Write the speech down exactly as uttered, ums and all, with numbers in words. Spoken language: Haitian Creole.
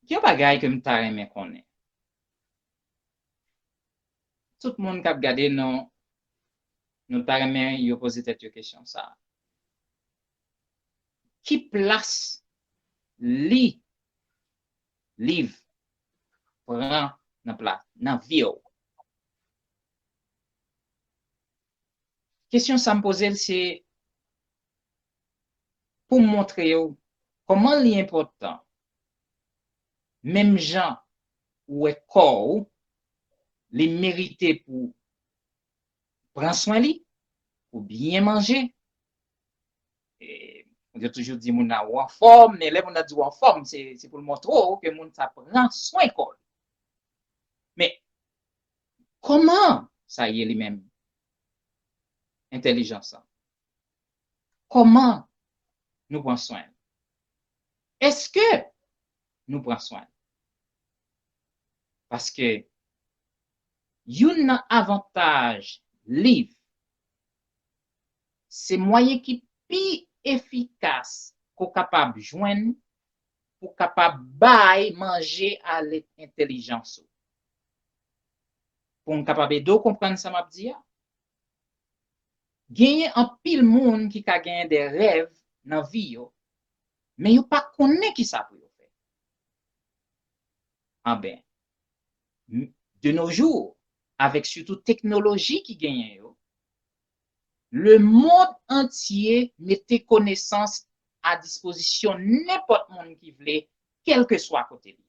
Ki yon bagay ke m ta renmen konnen? Tout moun k ap gade nou, nou ta renmen yo poze tèt yo kesyon sa a. Ki plas li, liv, pran nan plas, nan vi w? Kesyon sa m poze l se pou m montre w kòman li enpòtan. Menm jan ou wè kò w, li merite pou pran swen li, pou byen manje. E, yo toujou di moun nan ou anfòm, men lè moun nan di w anfòm, se, se pou l montre w ke moun sa pran swen kò l. Men, kòman sa ye li menm? Entèlijans lan. Kòman nou pran swen l? Èske nou pran swen l? Paske youn nan avantaj liv, se mwayen ki pi efikas ke w kapab jwenn pou w kapab bay manje a entèlijans ou. Pou m kapab ede w konprann sa m ap di a, genyen anpil moun ki ka genyen de rèv nan vi yo, men yo pa konnen ki sa pou yo fè. Anben, de nos jours, avèk sitou teknoloji ki genyen yo, le monde entier mete konesans a dispozisyon nenpòt moun ki vle, kèlkeswa kote li.